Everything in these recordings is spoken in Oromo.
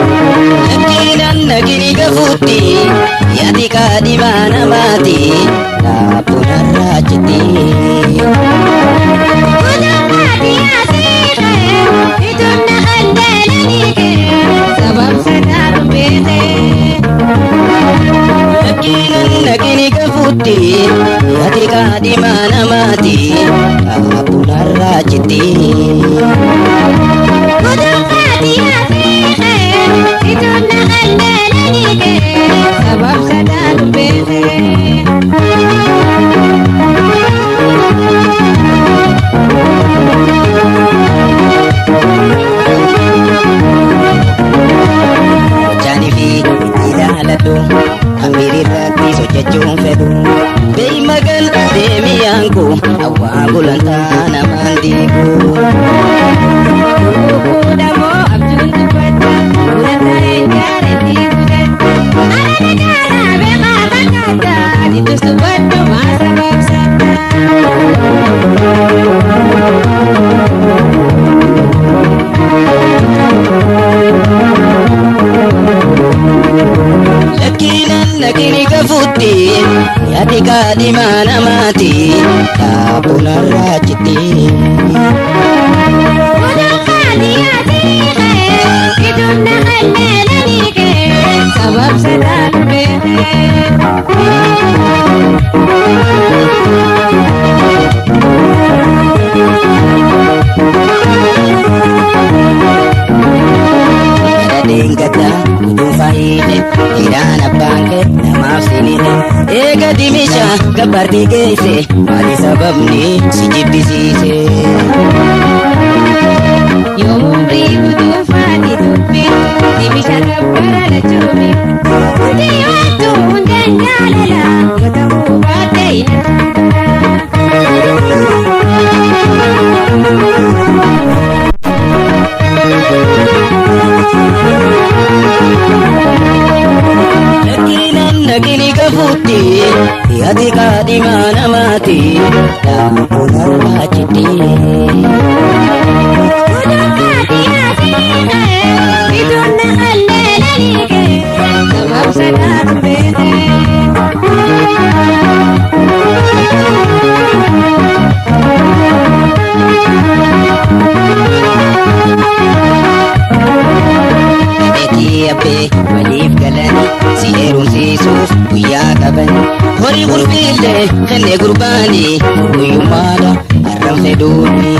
Lakkiidhaan nagini gafuutti yaadi kaadhimaa namaati dhaabbuun arraachitti. Lakkiidhaan nagini gafuutti yaadi kaadhimaa namaati dhaabbuun arraachitti. Gochaanii fi itti ilaaladhu kan birirrattis hojjechuun fedhu. Deemagal deemi yaanku hawaa gulantaa namaan diigu. Lakkiinaan nagini gafuutti yaadi kaadhimaa namaati dhaabbuun arraachitti. Dhadheengata utuu faayide hidhaan abbaan kee namaaf sinite eega dimisha gabbartii geesse maali sababni si jibbisiise. Lakkiinaan nagini gafuutti yaadi kaadhimaa namaati dhaabbuun arraachitti. Abeetii abbee waliif galanii si heerumsiisuuf guyyaa qaban. Horii qulqullee kennee gurbaanii guyyummaadha har'an fedhuuni.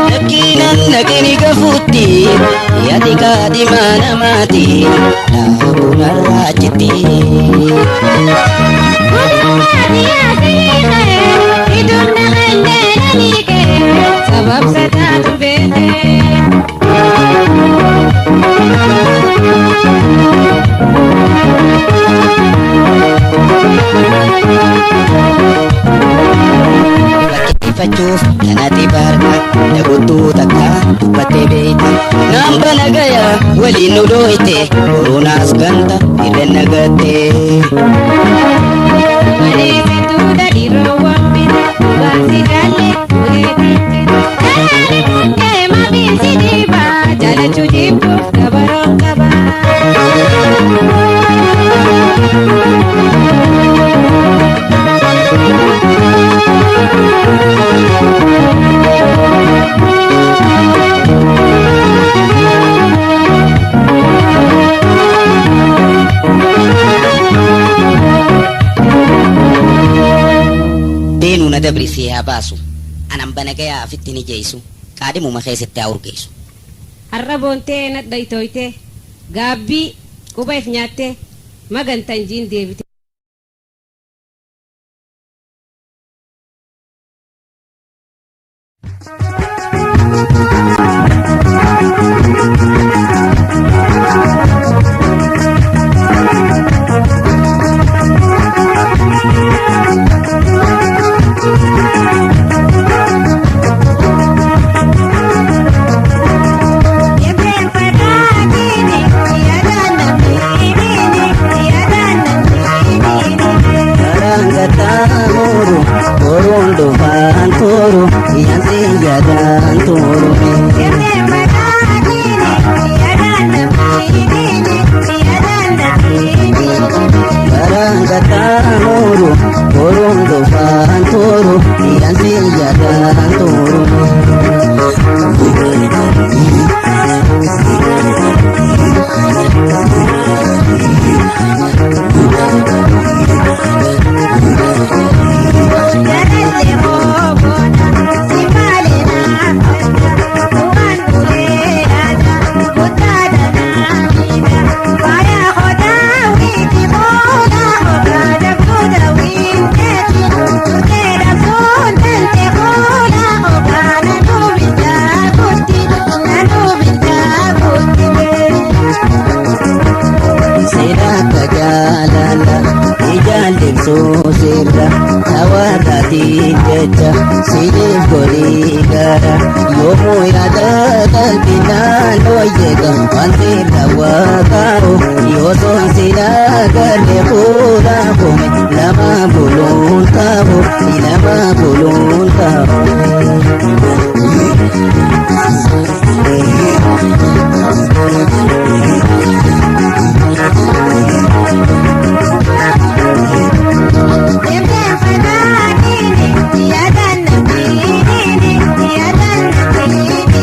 Lakkiinaan nagini gafuutti yaadi kaadhimaa namaati dhaabbuun arraachitti. Rakkifachuuf kanatti barka dagottuu takka dubbattee beekta. Namba nagaya waliin nu dooyte koronaas ganta irra nagatte. Jaalachuu jibbuuf gabaroon qaba. Deenuu na dabrisee haa baasu. Anan banagayaa afitti ni jeesu. Qaadhimuma keessatti haa urgeessu. Har'a boontee nadha itooytee gaabbii quba if nyaattee magantan jiin deebite. Karaan gattaamuru boruun dhufaan turu yansi yaadaan turu. Karaan gattaamuru boruun dhufaan turu yansi yaadaan turu. Seera akka jaalala ijaan sirra hawaarraatiin jecha siif godhii gara yoomuu yaada qalbii naannoo yeega wanti irra waaqaaru yoo soon silaa galee fuula kome lama buluun ta'u lama buluun ta'u.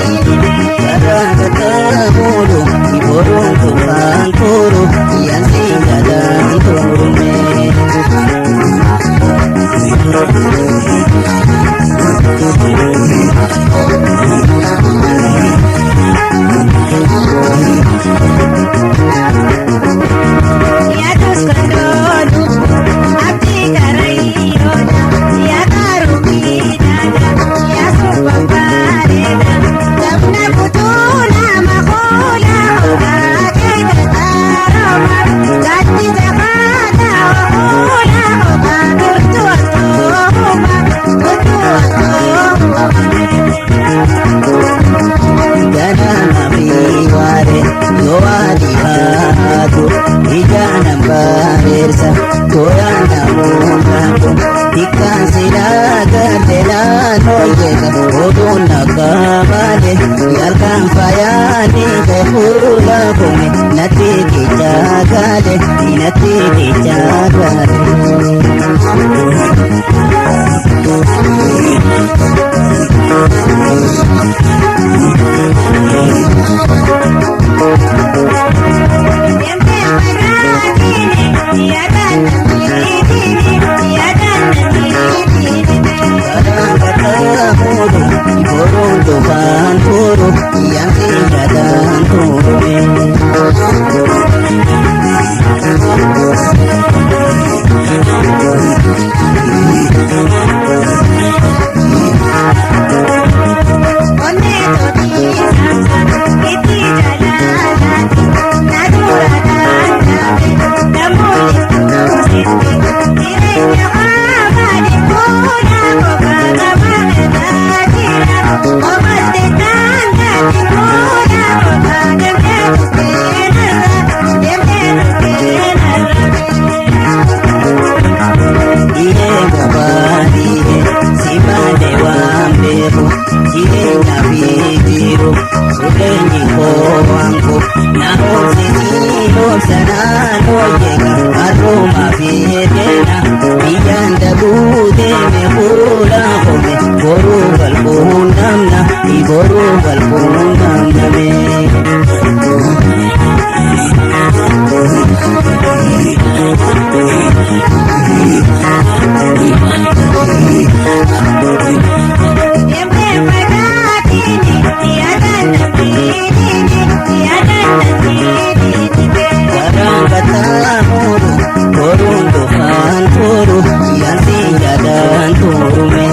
Karaan gattaamuru boruun dhufaan turu yansi yaadaan turume. Ganama fi waare yoo adii haatu ijaan bareersa tooraan namoota Dikkaan silaa garte naannoo yeega oduun akka malee yaalkaan faayaa ni fuula kome natti qicaa gaale natti qicaa gaale. Karaan gattaamuru boruun dhufaan turu yansi yaadaan turume. Dhiree gabaa dhiree si malee waan beeku jireenya fi jiru jireenyi koo waan koo na oomsisii loomsa naannoo yeega har'umaa fi herreena biyyaan dabuu deeme fuula kome boruu galfuun namna boruu galfuun namname. Karaan gattaamuru boruun dhufaan turu yansi yaadaan turume.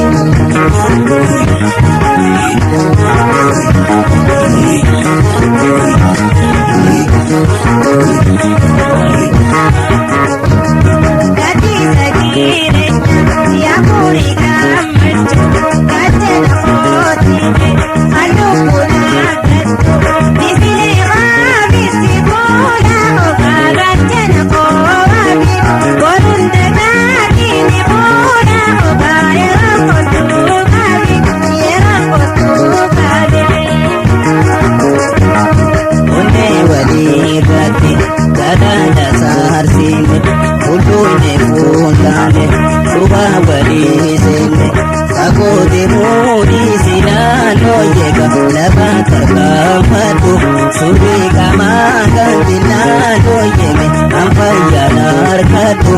Waa walii seenne fagoo deemuu dhiisi naannoo jeega lafa tarkaanfadhu surrii qaamaa kan naannoo jeeme anfayyaan harkadhu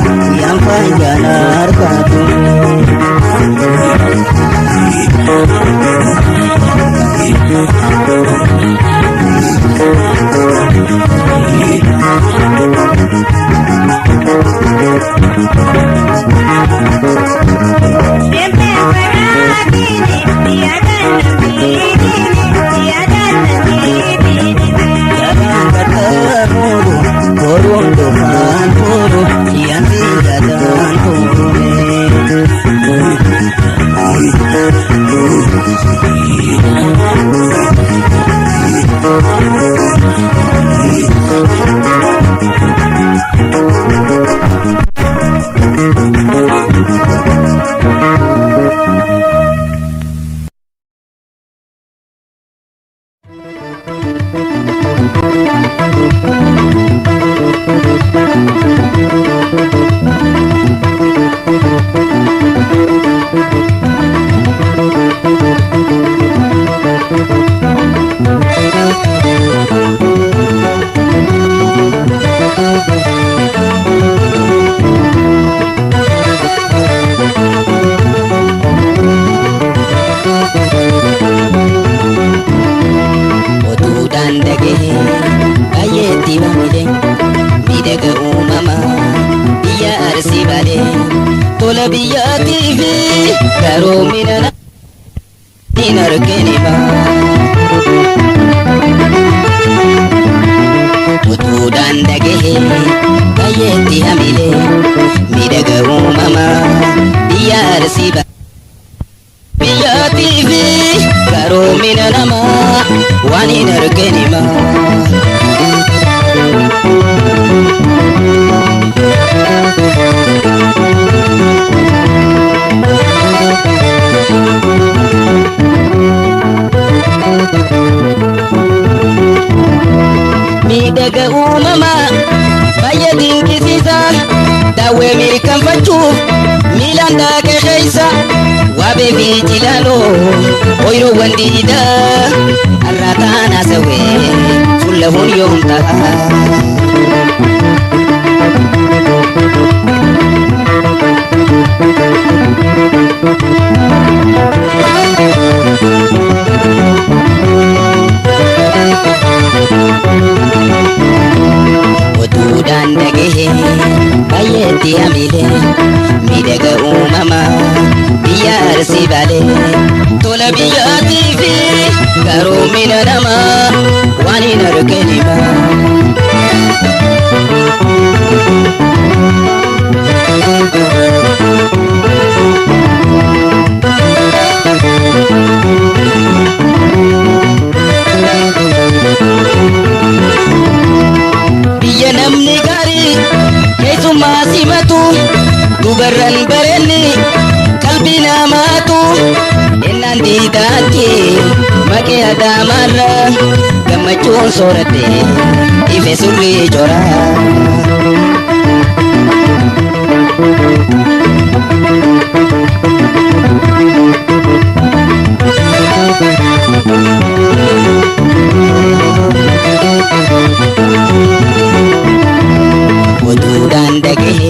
anfayyaan harkadhu. Gabaan qaxxaamuru boruun dhufaan turu yanti gadaan turume. Oduudhaan dhagee baay'eetti maamile miidhaga uumamaa biyya Arsii Baalee tola biyyaatii fi garoomina hin argine Oduudhaan dhagee baay'eetti hamile miidhaga uumamaa biyya Arsii Baalee. Biyyaatii fi garoomina namaa waan hin argine Miidhaga uumamaa baay'ee dinqisiisa daawwee mirkanfachuuf miilaan daakee keessa waabee fi jilaaloo ooyiroowwan diidaa har'a taana sawee fullahuun yoom ta'a. Oduudhaan dhagee baay'eetti hamile miidhaga uumamaa biyya Arsii Baalee tola biyyaatii fi garoomina namaa waan hin argine Biyya namni gaarii keessummaa simatu dubarran bareenni qalbii namaatu ennaan diidaatti maqee adaamaarra gammachuun sooratte ife surrii cora. Oduudhaan dhagee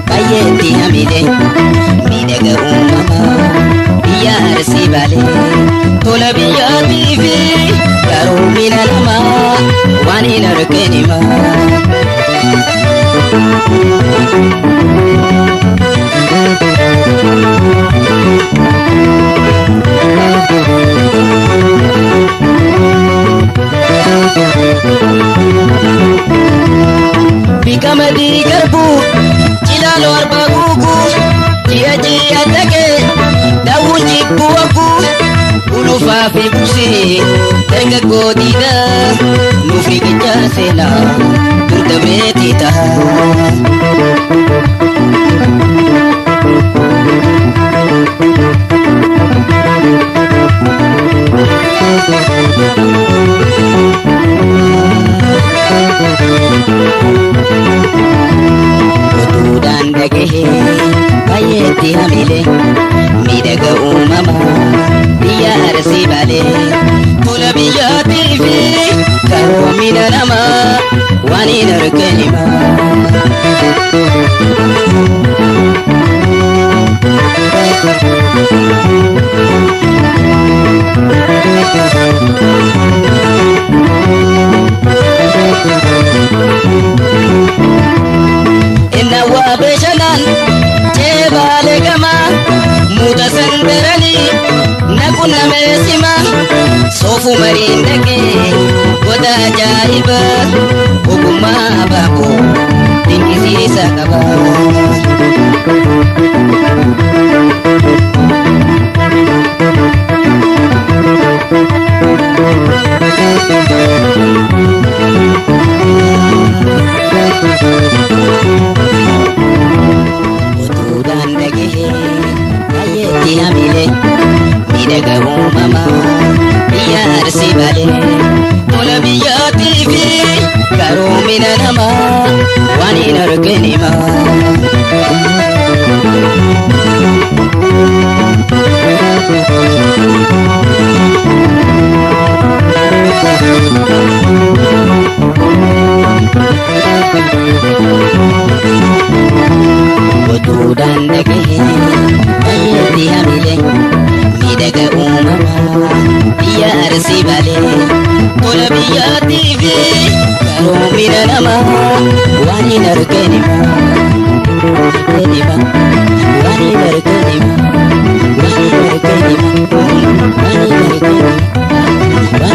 baay'eetti hamile miidhaga uumamaa biyya Arsii Baalee tola biyyaatii fi garoomina namaa waan hin argine Biqamadii garbuu cilaaloo arba guuguu ji'a ji'a dhaqee daawwuun jibbuu wagguu ulufaa fi buusii dargaggoo diidaa nuuf riqicha seenaa durdabreetii ta'a. Oduudhaan dhagahee Baay'eetti hamilee miidhaga uumamaa biyya Arsii Baalee tola biyyaatii fi qaroomina namaa waan hin argin himaa. Innawaa beeshanaan ceebaalee gamaa muuda sandaranii naqunnamee simaa soofu mariin dhaqee goda ajaa'iba ogummaa baakoo dinqisiisa qaba. Oduudhaan dhagahee baay'eetti hamilee miidhaga uumamaa biyya Arsii Baalee tola biyyaatii fi qaroomina namaa waan hin argin himaa. Oduudhaan dhagahee baay'eetti hamilee miidhaga uumamaa biyya Arsii Baalee tola biyyaatii fi qaroomina namaa waan hin argin himaa. Himaa waan hin argin himaa waan hin argin himaa waan hin argin himaa waan hin argin himaa.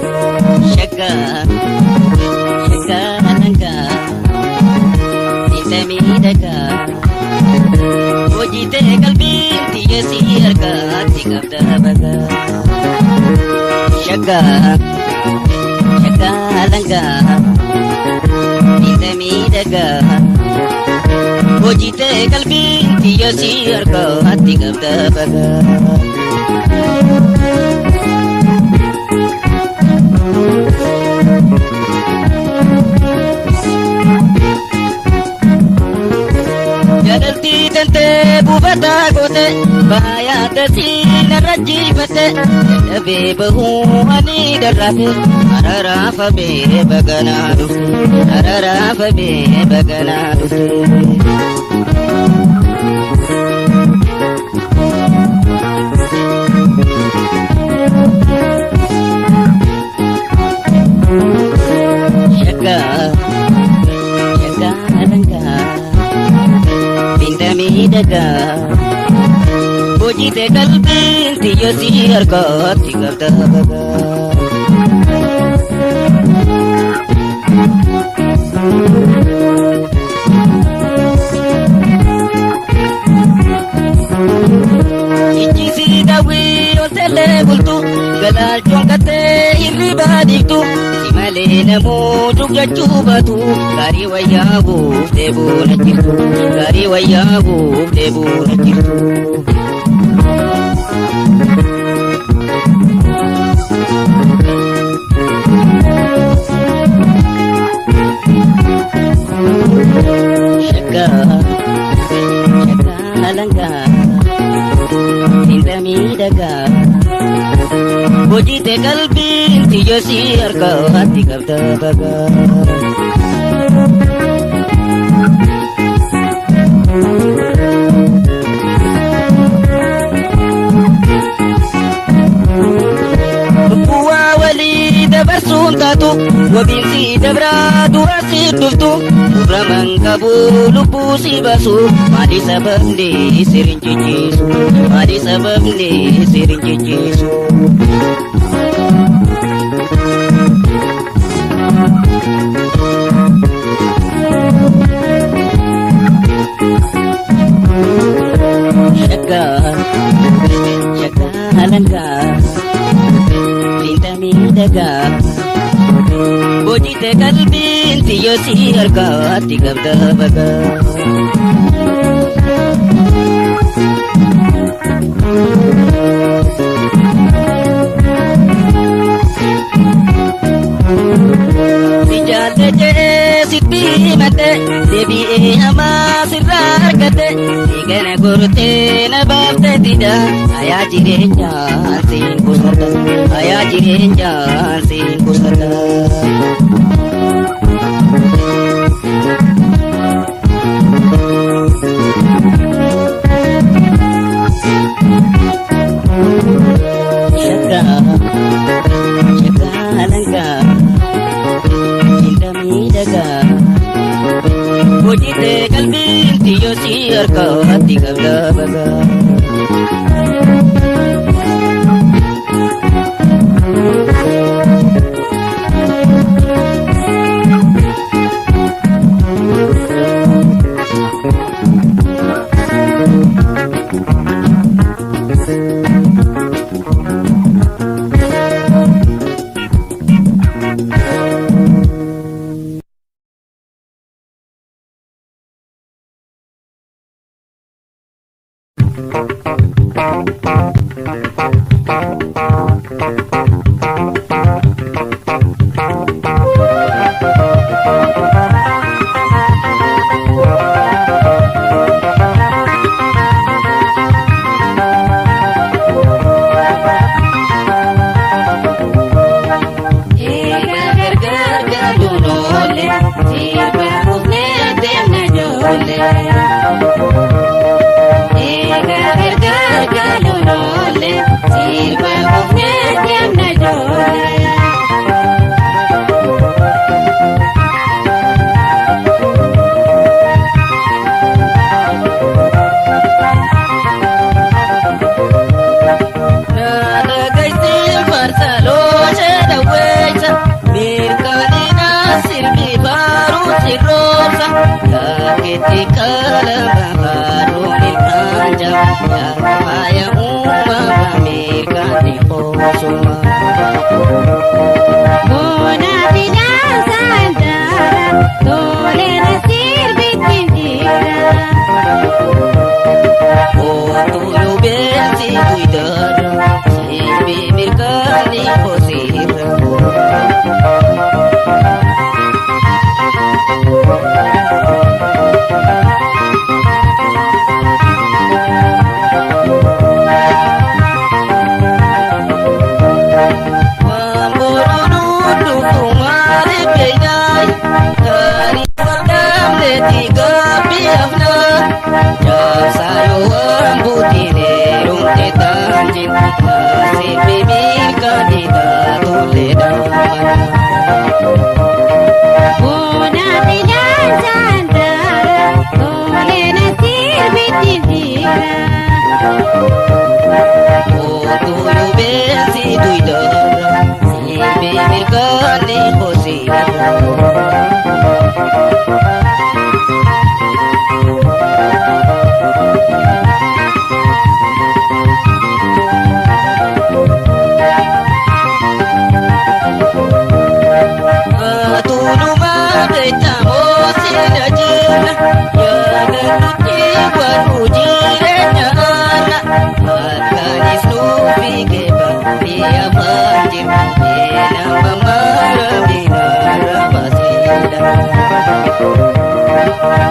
Shaggaa shaggaa dhangaa inta miidhagaa hojii ta'e qalbiin xiyya si harkaatti qabda bagaa. Shaggaa shaggaa dhangaa inta miidhagaa hojii ta'e qalbiin xiyya si harkaatti qabda bagaa. Jaalaltii tantee buufataa goote baayaa dasii narra jiifate dadhabee bahuu ani darrafe araraafamee baganaa dhufte araraafamee baganaa dhufte. Shaggaa shaggaa dhangaa binta miidhagaa hojii qalbiin xiyya si harkaatti qabda bagaa. Ijji daawwii ol teellee bultu galaalchuun qattee hirribaa dhiiftu si malee namuu jechuu baatu gaarii wayyaa buuftee buuna jirtu gaarii wayyaa buuftee buuna jirtu. Shaggaa shaggaa langaa inta miidhagaa hojii ta'e qalbiin xiyya si harkaatti qabda bagaa. Lubbuwaa walii dabarsuun taatu wabiin si dabraa dura si dhuftu gurraman qabu lubbuu si baasu maali sababni sirin jijjiisu maali sababni sirin jijjiisu. Shaggaa shaggaa alangaa Linta miidhagaa Bojite qalbiin tiyyoo si harkaatti qabda bagaa. Si jaallatee sitti himatte deebi'ee hamaa sirraa argatte si gana gortee na baaftee dida ayaa jireenyaan siin qusata ayaa jireenyaan siin qusata. Shaggaa shaggaa alangaa inta miidhagaa hojii qalbiin tiyyoo si harkaatti qabda bagaa. Egaa gargaar galuun oolle, sirba kufnee deemna ijoollee. Egaa gargaar galuun oolle, sirba kufnee deemna ijoollee. Boona filaasaan daara, toleen sirbitti jira. Boona filaasaan daara, toleen sirbitti jira.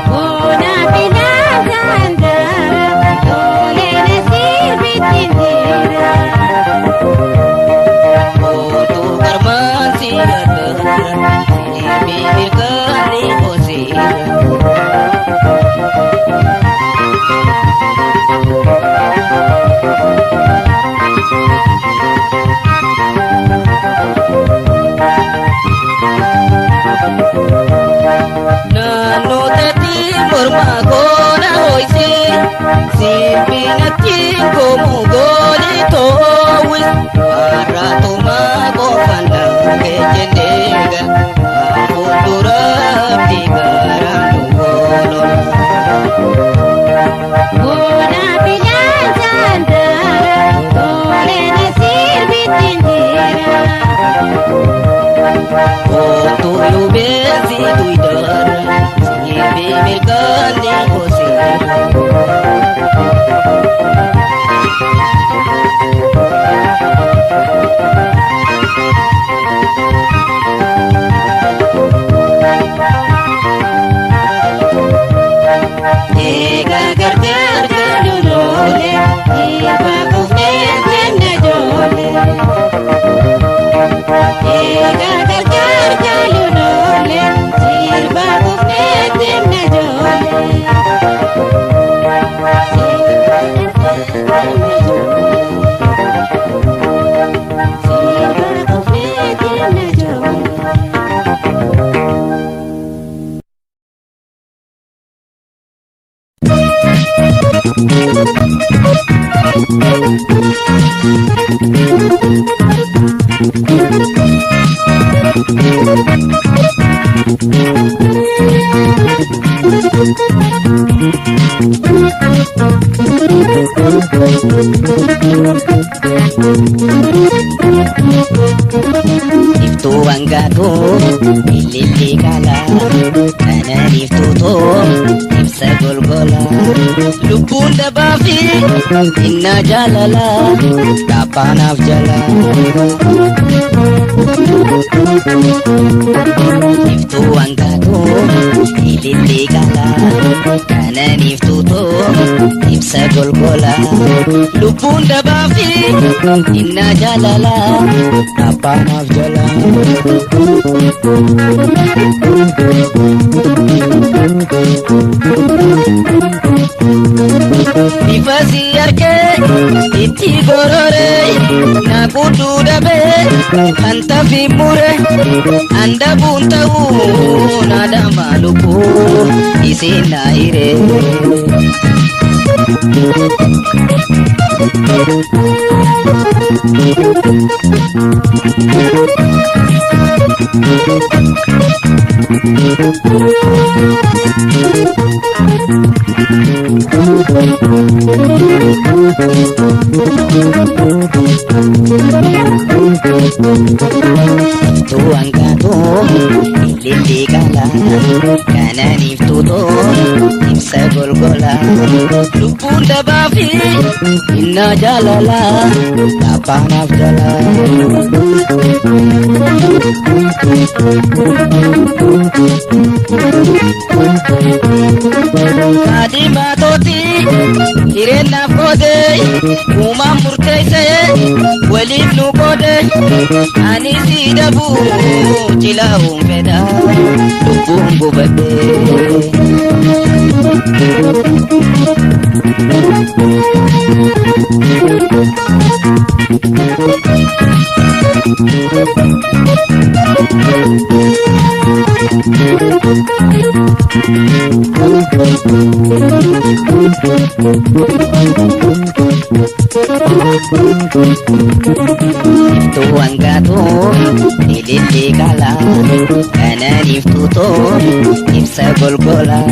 Boona filaasaan daara, toleen sirbitti jira. Qilleensi tuydaara siifii mirgaanni goseera. Egaa gargaar galuun oolee dhiibbaa kufnee kenna ijoollee. Egaa gargaar galuun oolee dhiibbaa kufnee kenna ijoollee. Dhiibbaa kufnee kenna ijoollee. Iftuu wangaatoo ilillee qalaa kanaan iftuutoo ibsa golgolaa lubbuun dabaa fi innaa jaalalaa dhaabbaanaaf jalaa. Iftuu wangaatoo ilillee qalaa kanaan iftuutoo ibsa golgolaa lubbuun dabaa fi innaa jaalalaa dhaabbaanaaf jalaa. Bifa si argee itti gororee na guutuu dhabee kan tafi mure andabuun ta'uu na dama lubbuu isin na hiree. Iftuu hangaatoo ilillee qalaa kanaan iftuutoo ibsa golgolaa lubbuun dabaa fi innaa jaalalaa dhaabbaanaaf jalaa. Kaadhimatooti hireennaaf qoode uumaan murteessee waliif nu qoode ani si dhabuu cilaa'uun fedha lubbuun gubadhe. Iftuu hangaatoo ilillee qalaa kanaan iftuutoo ibsa golgolaa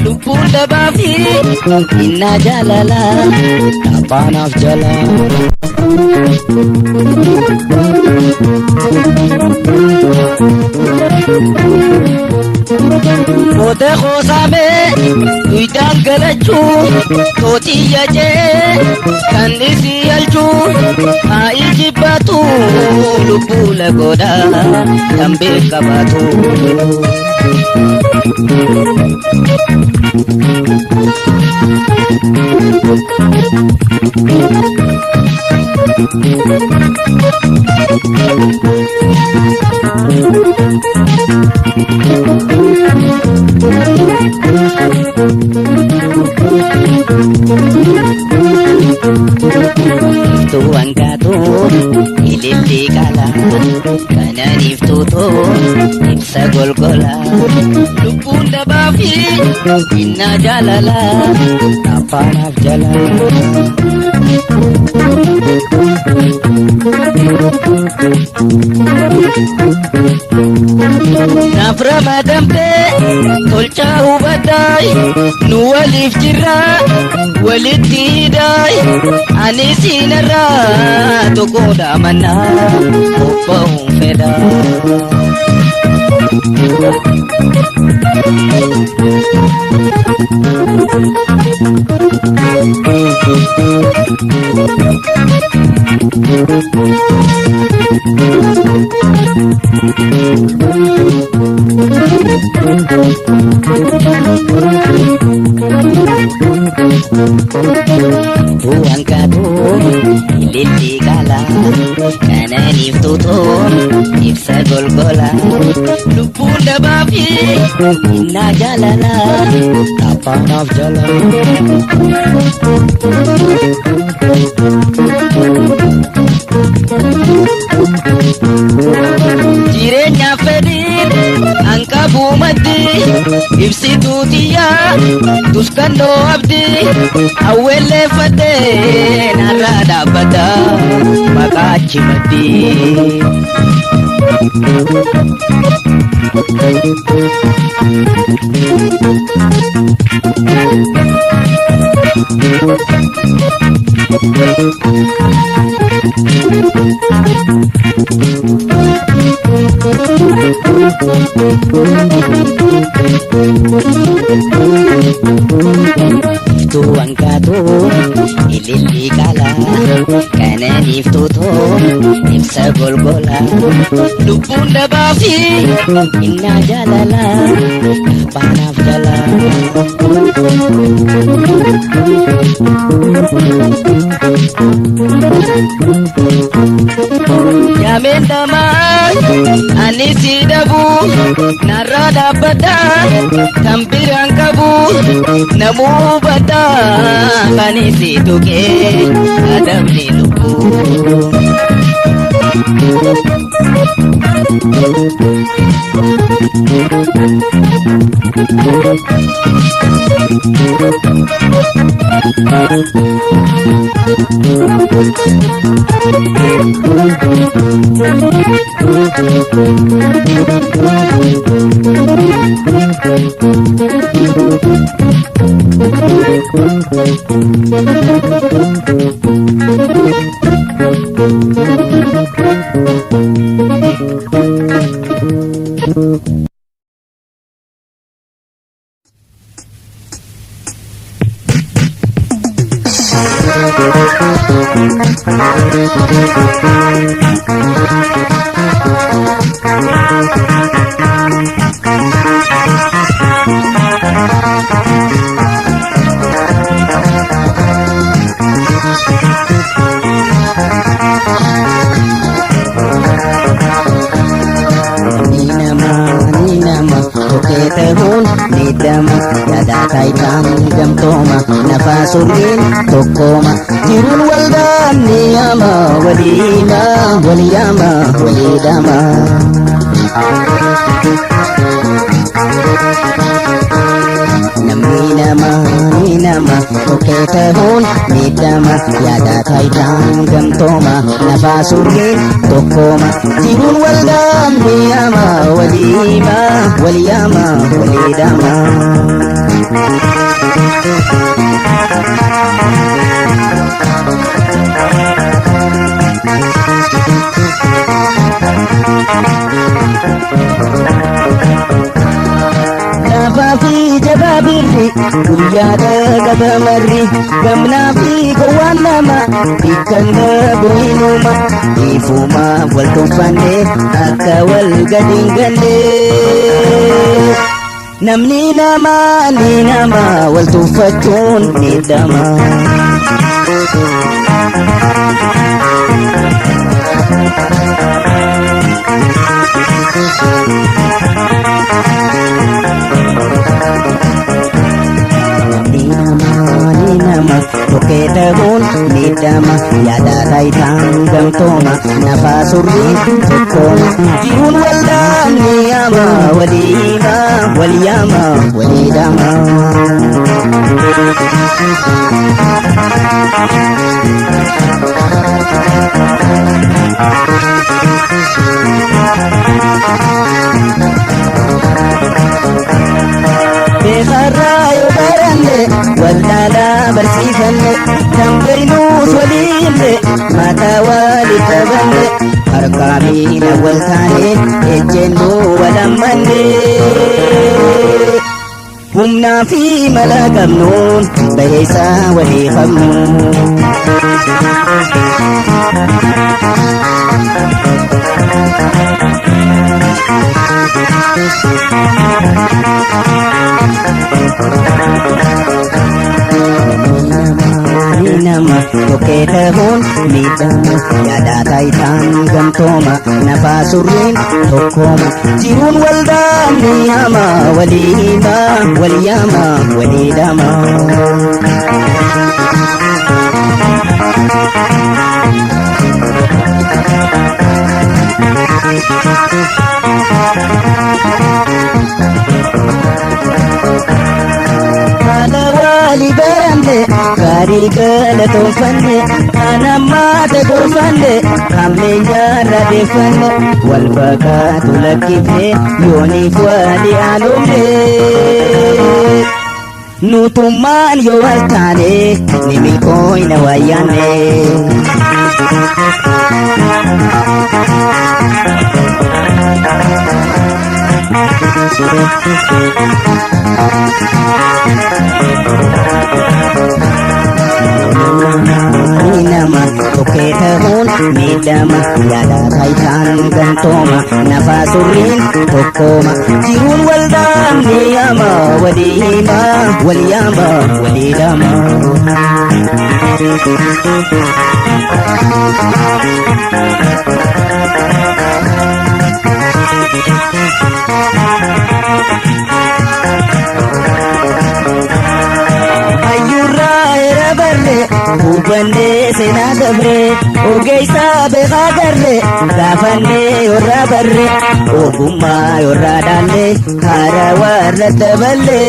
lubbuun dabaa fi innaa jaalalaa dhaabbaanaaf jalaa. Kootee qoosaamee duydaan galachuu tooxiyya jee kan isii yalchuu haa ijibbaatu lubbuu lagoodha kan beekabaatu. Iftuu hangaatoo ilillee qalaa kanaan iftuutoo ibsa golgolaa lubbuun dabaa fi innaa jaalalaa dhaabbaanaaf jalaa. Naaf ramadamtee tolchaa hubaddaay nu waliif jirraa walitti hidhaay ani siinarraa tokkodha mannaa qophaa'uun fedha. Tuwaan kaatoo ililli qaalaa kananiif tuutoo ibsa golgola lubbuun dabaa fi innaa jaalala taphaanaaf jala. Jireenyaaf fedhiin hanqafuu maddi ibsituu xiyyaa tuskannoo abdii hawwelleeffadhee narraa dhaabbata maqaa achi maddii. Iftuu hanqaatoo ililli qaalaa kananiif tuutoo ibsa golgola lubbuun dabaa fi innaa jaalala taphaanaaf jala. Yaameen dhamaa ani si dhabu narraa dhaabbata kan biraan qabu namuu bata kan si tuqee adabni lubbuu. Ni nama ni nama tokkee ta'uun ni dama yaada taayitaan gamtooma nafaa surriin tokkooma jiruun waldaan ni ama waliima waliyaama waliidama. Namni nama ni nama tokkee ta'uun ni dama yaada taayitaan gamtooma nafaa surriin tokkooma jiruun waldaan ni ama waliima waliyaama waliidama. Laafaa fi jabaa birri guyyaadha qaba marri gamnaa fi gowwaan nama bikkan bu'inuma ifuma wal tuffanne akka wal gadi hin galle. Namni nama ni nama wal tuffachuun ni dama. Ni nama ni nama tokkee ta'uun ni dama yaada taayitaan gamtooma nafaa surrii tokkooma jiruun waldaan ni ama waliima waliyaama waliidama. Beekarraa yoo baranne waldaalaa barsiifanne kan beeynuus waliinne mataa walitti qabanne Harkaa miila wal taane ejjennoo wal ammanne. Humnaa fi mala qabnuun baheessaa walii qabnu. Nama tokkee ta'uun miidhama yaada taayitaan gamtooma nafaa surriin tokkooma jiruun waldaa ni hama walii hima walii yaama walii dhama. Haala waalii baranne gaarii galatoonfanne kan ammaata gorfanne kan leenjaarra deeffanne wal fakkaatu lakkifne yooniif walii haalofne. Nutummaan yoo wal taane ni milkooyna wayyaanne. Nama tokkee ta'uun miidhama yaada taayitaan gamtooma nafaa surriin tokkooma jiruun waldaan ni yaama walii hima walii yaama walii dhama. Hayyuurraa era barre hubannee seenaa dabre ogeessaa beekaa garre gaafannee yorraa barre ogummaa yorraa dhaalle haara warra daballe.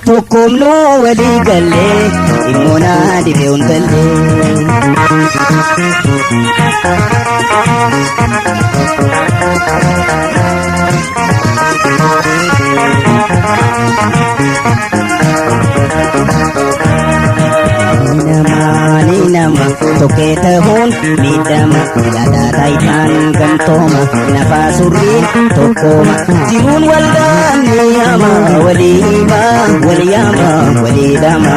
Tokkoomnuu walii gallee dhimmoonaa dhibee hundalle. Nama ni nama tokkee ta'uun miidhama yaada taayitaan gamtooma nafaa surriin tokkooma jiruun waldaan ni yaama walii hima walii yaama walii dhama.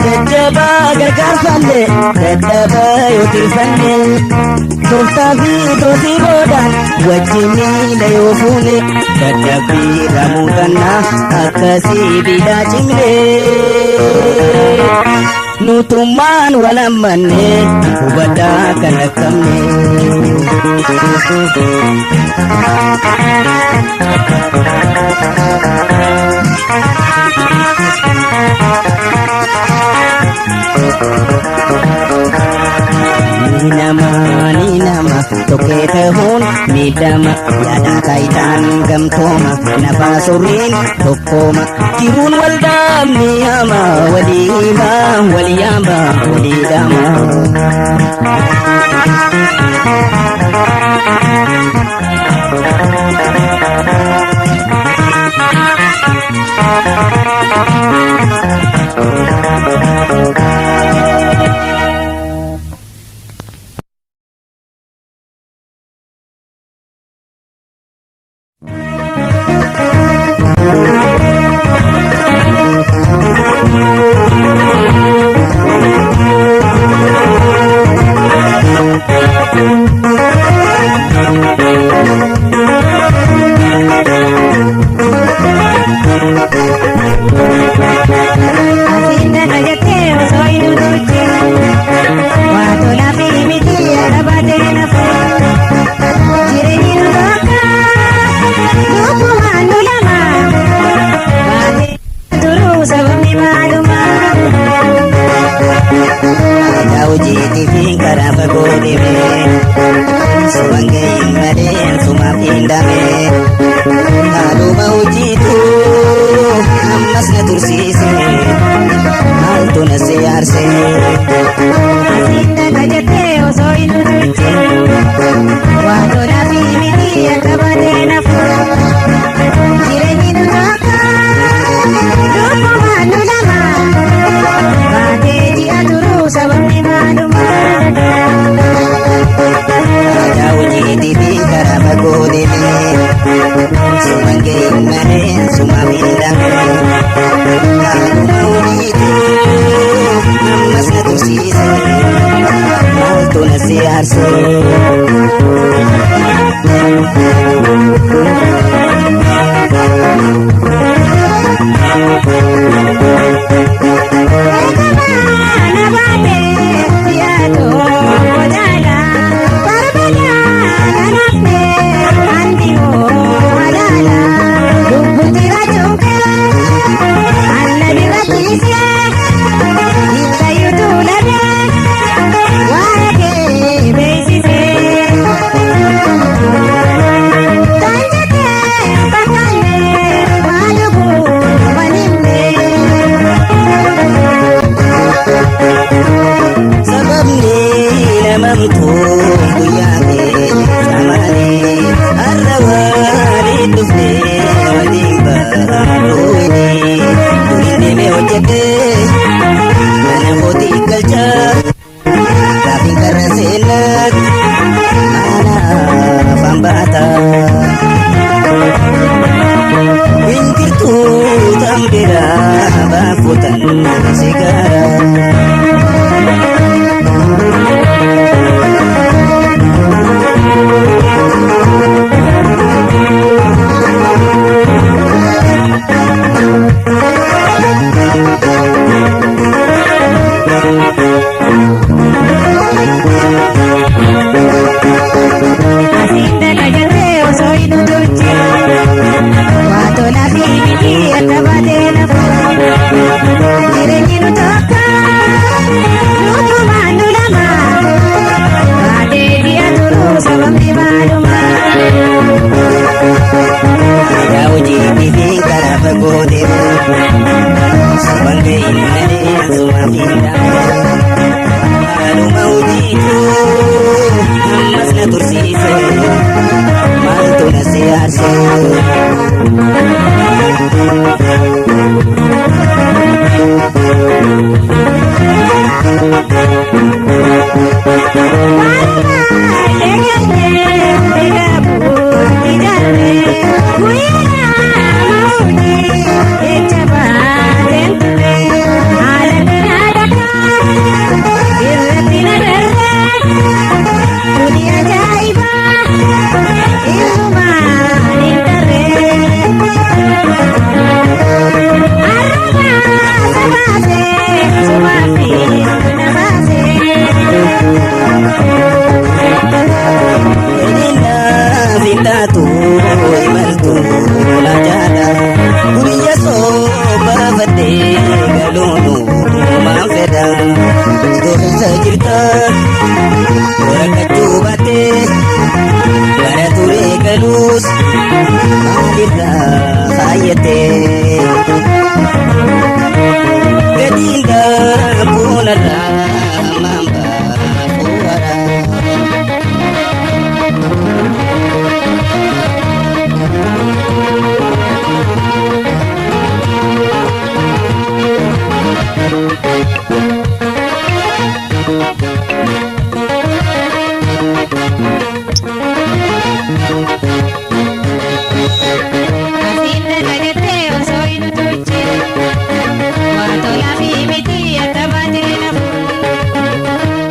Jajjabaa gargaarfanne dadhabaa yoo tirfanne tooftaa fi toosii boodaan wajjin miila yoo fuune dadhabbii irraa muuxannaa akkasii biidhaa cimne. Nutummaan wal ammanne hubadhaa kan rakkamne. Nama ni nama tokkee ta'uun miidhama yaada taayitaan gamtooma nafaa surriin tokkooma jiruun waldaa ni yaama walii hima walii yaama walii dhama. Asinda jettee osoo hin utuutti waa tolaa fi miti arabaatee nafu jireenyi nu tokko lubbumaan nu lama baatee turuu sababni maaluma. Aadaa hojiitii fi karaa fagoo deemee sumaan gahiin malee sumaaf hin dhamee haaluma hojiitu ammas na tursiise maaltu na siyaarse. Asinda jettee osoo hin utuutti Suman ga'in malee suma miidhame. Haaluma hojiitu ammas na tursiise. Maaltu na si aarse? Sababni namamtuun guyyaa keessa malee har'a waliin dhufnee waliin baruuni. Durii deemee hojjetee mana kootii galchaa gaafiin karra seenaat mana afaan baata. Injirtuu tan biraa baafutan sigaaraa. Jireenyi nu tokko, lubbuu nu lama. Baatee ji'a turuu sababni maaluma? Aadaa hojiitii fi karaa fagoo deemu. Suman ga'in malee suma miidhame. Haaluma hojiitu ammas na tursiise. Maaltu na si aarse? Fedhinaa fi taatu imaltu na jaala. Guyya soobafadhee galuunu maan fedha. Iddoo jirta rakkachuu baattee gara turee galuus maalirraa faayyatee. Gatiin daakuunarraa maan baafuu hara.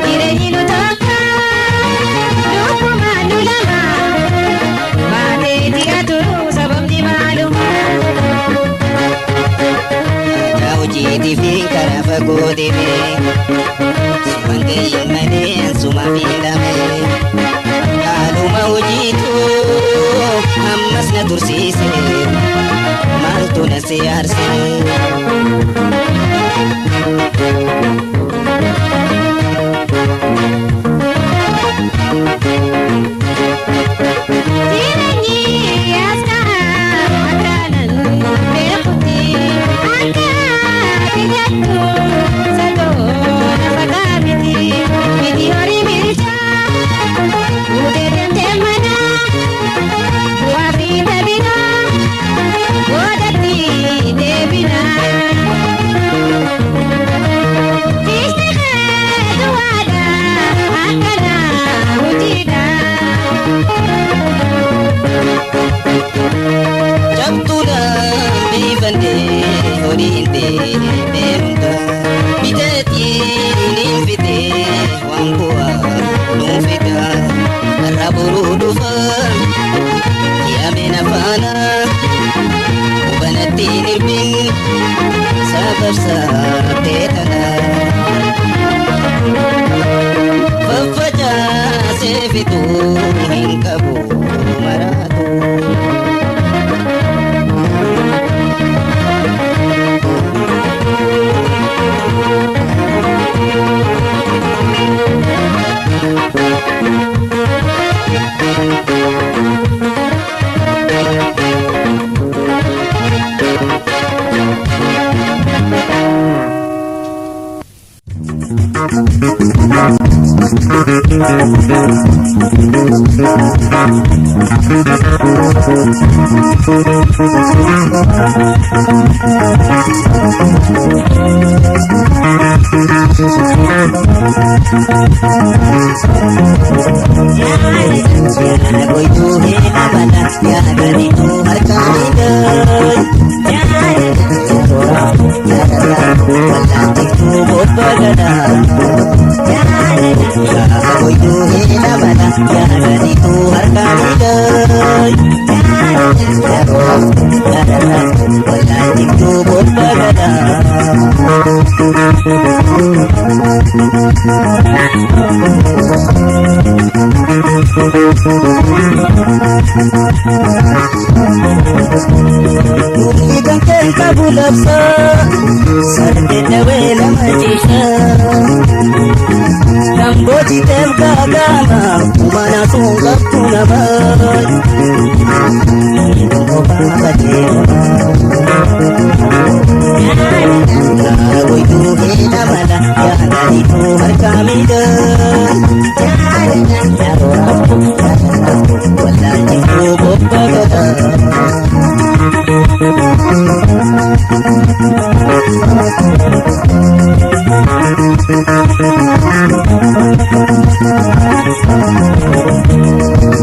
Jireenyi nu tokko, lubbumaan nu lama. Baatee ji'a turuu sababni maaluma? Aadaa hojiitii fi karaa fagoo deemee suman ga'in malee suma miidhame. Haaluma hojiitu ammas na tursiise. Maaltu na si aarse? Jireenyi as ka'a akkanan beekutti akka biyyattu sagoo lafa kaabiti miti horii bilchaa fuutee deemtee mana bu'aa fi tabinaa boodatti deebinaa. Fiisti keetu waadaa akkanaa hojii. Cabtuudhaan biifannee horiin deemee hunda biteetiin hin fitee waan bu'aa nuu fida har'a boruu dhufa yaameen afaana hubanattiin hirbin sabarsaatee tana faffacaasee fituu hin qabu maraatu. Goituu heena bala yaa gadituu harkaan hidhaa. Wallaan bobba gadaa. Yaa goituu heena bala yaa gadituu harkaan hidhaa. Wallaan bobba gadaa. Mukti kan kee qabu labsa sarbee dhawee lama ciisa. Kan boojiteef gaagaama humana sun qabdu nama. Yaa goituu heena mala yaa gadituu harkaa miidhaa. Wallaan jigtuu bobba gadaa.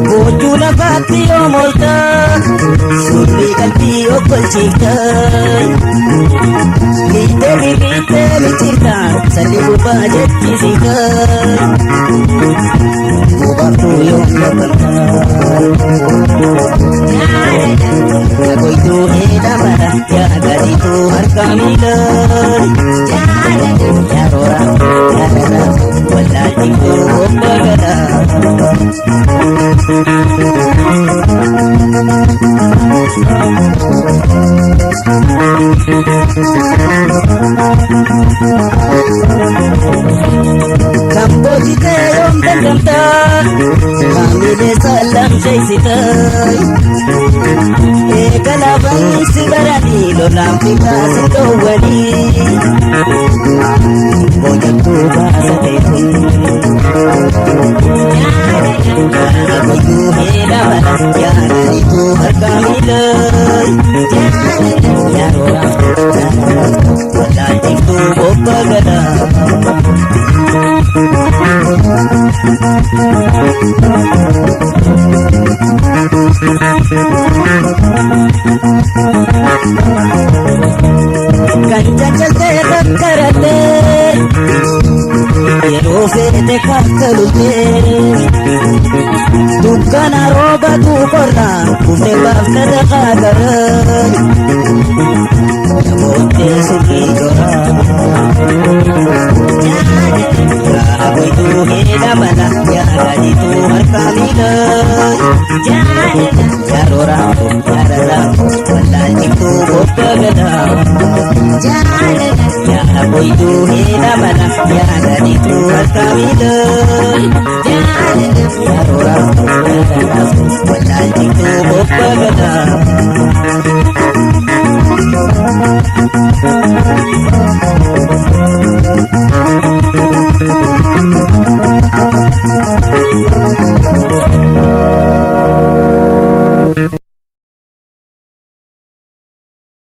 Gochuu lafaatti yoo moolta surrii qalbii okkolchiifta. Liitee birriittee michiirta salli gubbaa jechisiifta. Hubattuu yoo lakkalta. Yaa goituu heena mala yaa gadituu harka miila. Yaa roora yaa rara wallaan jigtuu bobba gadaa. Kan boojitee yoom dandamta maamilee saalam sheeysita. Eegalaafan si baranii lolaan fitaa si dhoowwanii. Boojattuu baasa teetu. Yaa goituu heena mala yaa gadituu harka miila. Yaa roora wallaan jigtuu bobba gadaa. Kan caccabsee kakkarattee yeroo feete kakkalultee dukkana roobatu qorra kuftee baafte daqaagara yaboottee surrii jora. Yaa goituu heena mala yaa gadituu harka miila. Yaa roora yaa rara wallaan jigtuu bobba gadaa. Yaa goituu heena mala yaa gadituu harka miila. Yaa roora yaa rara wallaan jigtuu bobba gadaa.